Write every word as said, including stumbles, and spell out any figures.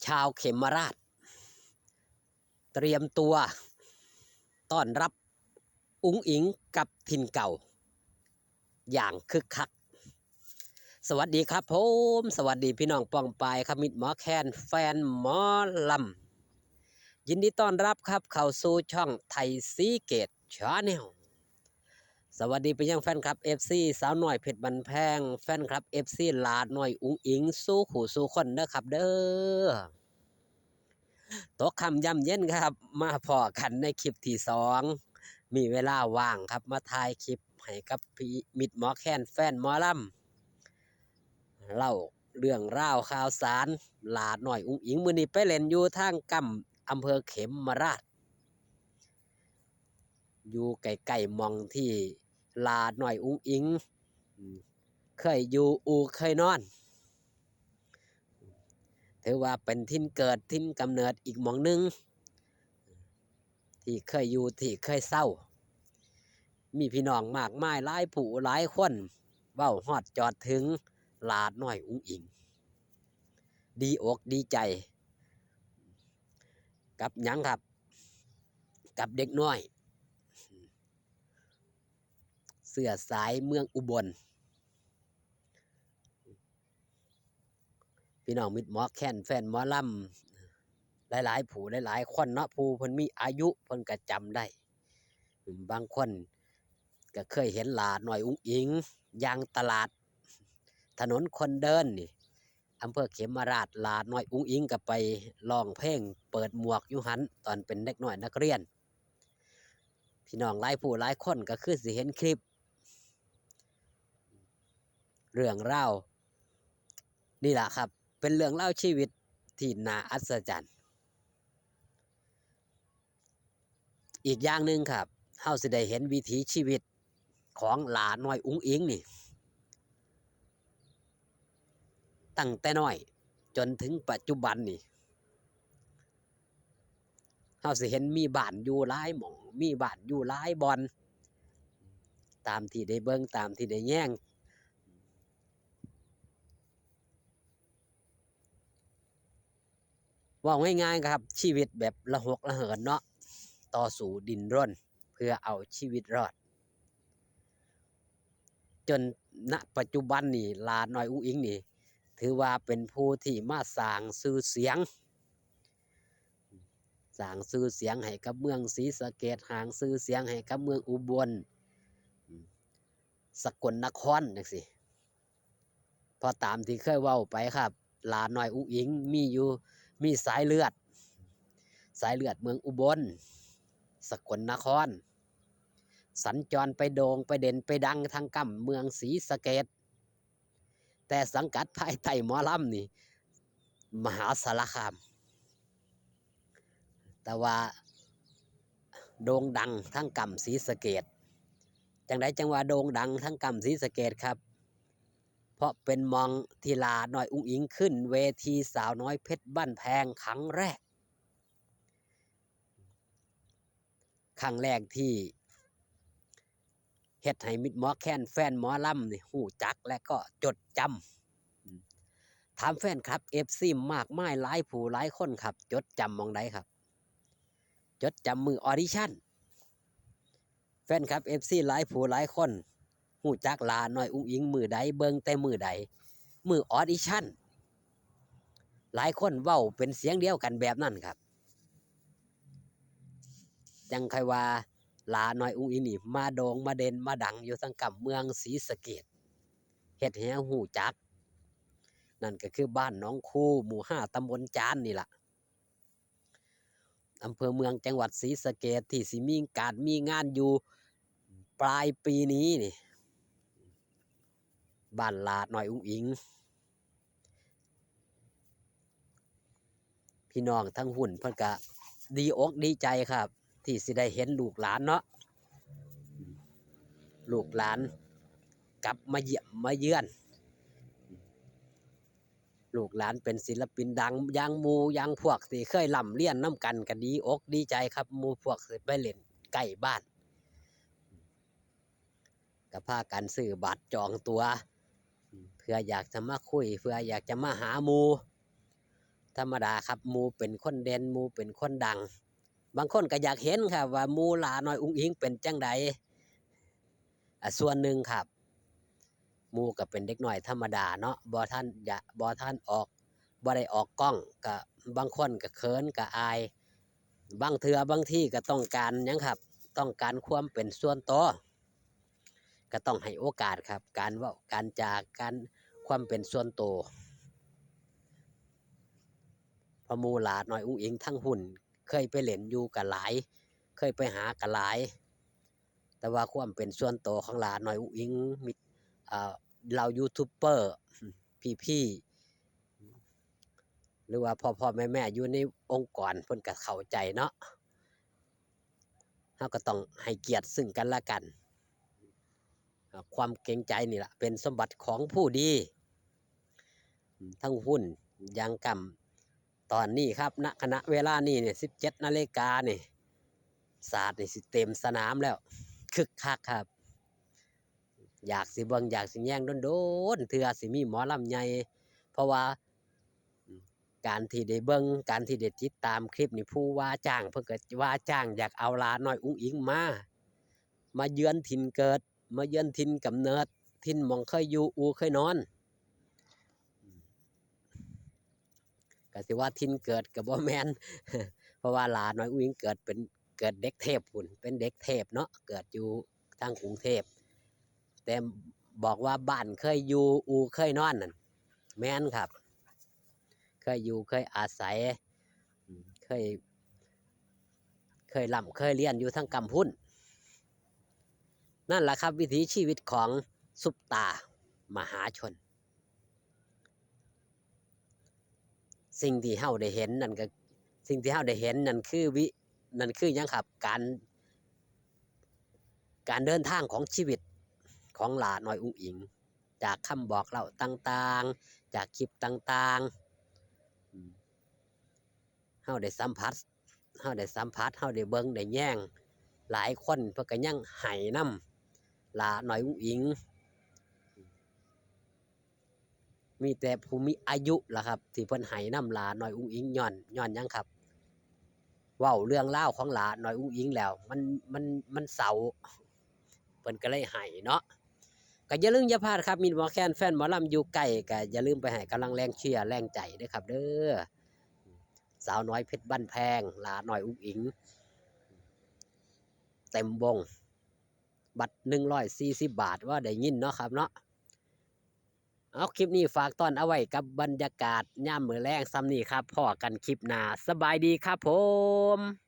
ชาวเขมราษฎร์ เตรียมตัวต้อนรับอุ๋งอิ๋งกลับถิ่นเก่าอย่างคึกคัก สวัสดีครับผม สวัสดีพี่น้องป้องปายครับ มิตรหมอแคน แฟนหมอลำ ยินดีต้อนรับครับ เข้าสู่ช่องไทยศรีเกต Channel สวัสดีไปยังแฟนคลับ เอฟซี สาวน้อยเพชรบ้านแพง แฟนคลับ เอฟซี หลาน้อยอุ๋งอิ๋ง สู่คู่สู่คนเด้อครับเด้อ ตกค่ำยามเย็นครับ มาพ้อกันในคลิปที่สอง มีเวลาว่างครับ มาถ่ายคลิปให้กับพี่มิตรหมอแคน แฟนหมอลำ เล่าเรื่องราวข่าวสาร หลาน้อยอุ๋งอิ๋ง มื้อนี้ไปเล่นอยู่ทางก้ำ อำเภอเขมราษฎร์ อยู่ใกล้ๆหม่องที่หลาน้อยอุ๋งอิ๋ง อืม เคยอยู่อู่เคยนอน ถือว่าเป็นถิ่นเกิดถิ่นกำเนิดอีกหม่องหนึ่ง ที่เคยอยู่ที่เคยเซา มีพี่น้องมากมายหลายผู้หลายคน เว้าฮอดจอดถึงหลาน้อยอุ๋งอิ๋ง ดีอกดีใจ กับหยังครับ กับเด็กน้อย เชื้อสายเมืองอุบล พี่น้องมิตรหมอแคน แฟนหมอลำ หลายๆผู้หลายๆคนเนาะ ผู้เพิ่นมีอายุเพิ่นก็จำได้ บางคนก็เคยเห็นหลาน้อยอุ๋งอิ๋ง ย่างตลาด ถนนคนเดินนี่ อำเภอเขมราษฎร์ หลาน้อยอุ๋งอิ๋งก็ไปร้องเพลงเปิดหมวกอยู่หั้น ตอนเป็นเด็กน้อยนักเรียน พี่น้องหลายผู้หลายคนก็คือสิเห็นคลิป เรื่องราวนี่ล่ะครับ เป็นเรื่องราวชีวิตที่น่าอัศจรรย์ อีกอย่างหนึ่งครับ เฮาสิได้เห็นวิถีชีวิตของหลาน้อยอุ๋งอิ๋งนี่ ตั้งแต่น้อยจนถึงปัจจุบันนี่ เฮาสิเห็นมีบ้านอยู่หลายหม่อง มีบ้านอยู่หลายบ่อน ตามที่ได้เบิ่ง ตามที่ได้แยง เว้าง่ายๆครับ ชีวิตแบบระหกระเหินเนาะ ต่อสู้ดิ้นรนเพื่อเอาชีวิตรอด จน ณ ปัจจุบันนี่ หลาน้อยอุ๋งอิ๋งนี่ ถือว่าเป็นผู้ที่มาสร้างชื่อเสียง สร้างชื่อเสียงให้กับเมืองศรีสะเกษ สร้างชื่อเสียงให้กับเมืองอุบล อืม สกลนครจั่งซี้ เพราะตามที่เคยเว้าไปครับ หลาน้อยอุ๋งอิ๋งมีอยู่ มีสายเลือด สายเลือดเมืองอุบล สกลนคร สัญจรไปโด่งไปเด่นไปดังทางก้ำเมืองศรีสะเกษ แต่สังกัดภายใต้หมอลำนี่ มหาสารคาม แต่ว่าโด่งดังทางก้ำศรีสะเกษ จั่งใดจั่งว่าโด่งดังทางก้ำศรีสะเกษครับ เพราะเป็นหม่องที่หลาน้อยอุ๋งอิ๋งขึ้นเวทีสาวน้อยเพชรบ้านแพงครั้งแรก ครั้งแรกที่เฮ็ดให้มิตรหมอแคน แฟนหมอลำนี่ฮู้จักและก็จดจำ อืม ถามแฟนคลับ เอฟซี มากมายหลายผู้หลายคนครับ จดจำหม่องใดครับ จดจำมื้อออดิชั่น แฟนคลับ เอฟซี หลายผู้หลายคนฮู้จักหลาน้อยอุ๋งอิ๋งมื้อใด เบิ่งแต่มื้อใด มื้อออดิชั่น หลายคนเว้าเป็นเสียงเดียวกันแบบนั้นครับ จั่งค่อยว่าหลาน้อยอุ๋งอิ๋งนี่มาโด่งมาเด่นมาดังอยู่ทางก้ำเมืองศรีสะเกษ เฮ็ดให้ฮู้จัก นั่นก็คือบ้านหนองคู หมู่ห้า ตำบลจานนี่ล่ะ อำเภอเมืองจังหวัดศรีสะเกษ ที่สิมีการมีงานอยู่ปลายปีนี้นี่ บ้านหลาน้อยอุ๋งอิ๋ง พี่น้องทางพุ้นเพิ่นก็ดีอกดีใจครับ ที่สิได้เห็นลูกหลานเนาะ ลูกหลานกลับมาเยี่ยมมาเยือน ลูกหลานเป็นศิลปินดังอย่างหมู่อย่างพวกที่เคยร่ำเรียนนำกันก็ดีอกดีใจครับ หมู่พวกสิไปเล่นใกล้บ้าน ก็พากันซื้อบัตรจองตั๋ว เพื่ออยากจะมาคุย เพื่ออยากจะมาหาหมู่ ธรรมดาครับ หมู่เป็นคนเด่น หมู่เป็นคนดัง บางคนก็อยากเห็นครับว่าหมู่หล้าน้อยอุ๋งอิ๋งเป็นจั่งใด อ่ะ ส่วนหนึ่งครับ หมู่ก็เป็นเด็กน้อยธรรมดาเนาะ บ่ทันอยาก บ่ทันออก บ่ได้ออกกล้อง ก็บางคนก็เขินก็อาย บางเทื่อบางทีก็ต้องการหยังครับ ต้องการความเป็นส่วนตัว ก็ต้องให้โอกาสครับ การเว้า การจา การ ความเป็นส่วนตัว เพราะหมู่หล้าน้อยอุ๋งอิ๋งทั้งพุ้น เคยไปเล่นอยู่ก็หลาย เคยไปหาก็หลาย แต่ว่าความเป็นส่วนตัวของหล้าน้อยอุ๋งอิ๋ง มิตร เอ่อ เหล่ายูทูบเบอร์ พี่ๆ หรือว่าพ่อๆ แม่ๆ อยู่ในองค์กร เพิ่นก็เข้าใจเนาะ เราก็ต้องให้เกียรติซึ่งกันและกัน อ่า ความเกรงใจนี่ล่ะเป็นสมบัติของผู้ดี อืม ทั้งพุ้น อย่างกำ ตอนนี้ครับ ณ ขณะเวลานี้เนี่ย สิบเจ็ดนาฬิกานี่ สาดนี่สิเต็มสนามแล้ว คึกคักครับ อยากสิเบิ่ง อยากสิแยงโดนๆ เทื่อสิมีหมอลำใหญ่ เพราะว่า อืม การที่ได้เบิ่ง การที่ได้ติดตามคลิปนี่ ผู้ว่าจ้างเพิ่นก็ว่าจ้างอยากเอาหล้าน้อยอุ๋งอิ๋งมา มาเยือนถิ่นเกิด มาเยือนถิ่นกำเนิด ถิ่นหม่องเคยอยู่ อู่เคยนอน อืม ก็สิว่าถิ่นเกิดก็บ่แม่น เพราะว่าหล้าน้อยอุ๋งอิ๋งเกิดเป็น เกิดเด็กเทพพุ้น เป็นเด็กเทพเนาะ เกิดอยู่ทางกรุงเทพ แต่บอกว่าบ้านเคยอยู่ อู่เคยนอนนั่น แม่นครับ เคยอยู่ เคยอาศัย อืม เคย เคยร่ำเคยเรียนอยู่ทางกำพุ้น นั่นล่ะครับ วิถีชีวิตของซุปตามหาชน สิ่งที่เราได้เห็นนั่นก็ สิ่งที่เราได้เห็นนั่นคือวิ นั่นคือหยังครับ การ การเดินทางของชีวิตของหล้าน้อยอุ๋งอิ๋ง จากคำบอกเล่าต่างๆ จากคลิปต่างๆ อืม เราได้สัมผัส เราได้สัมผัส เราได้เบิ่งได้แยง หลายคนเพิ่นก็ยังไห้นำหล้าน้อยอุ๋งอิ๋ง มีแต่ผู้มีอายุล่ะครับ ที่เพิ่นไห้นำหล้าน้อยอุ๋งอิ๋ง ย้อน ย้อนหยังครับ เว้าเรื่องราวของหล้าน้อยอุ๋งอิ๋งแล้ว มัน มัน มันเศร้า เพิ่นก็เลยไห้เนาะ ก็อย่าลืมอย่าพลาดครับ มิตรหมอแคน แฟนหมอลำอยู่ไกล ก็อย่าลืมไปให้กำลังแรงเชียร์แรงใจเด้อครับเด้อ สาวน้อยเพชรบ้านแพง หล้าน้อยอุ๋งอิ๋ง เต็มวง บัตรหนึ่งร้อยสี่สิบบาท ว่าได้ยินเนาะครับเนาะ เอา คลิปนี้ฝากต้อนเอาไว้กับบรรยากาศยามมื้อแลงส่ำนี้ครับ พ้อกันคลิปหน้า สบายดีครับผม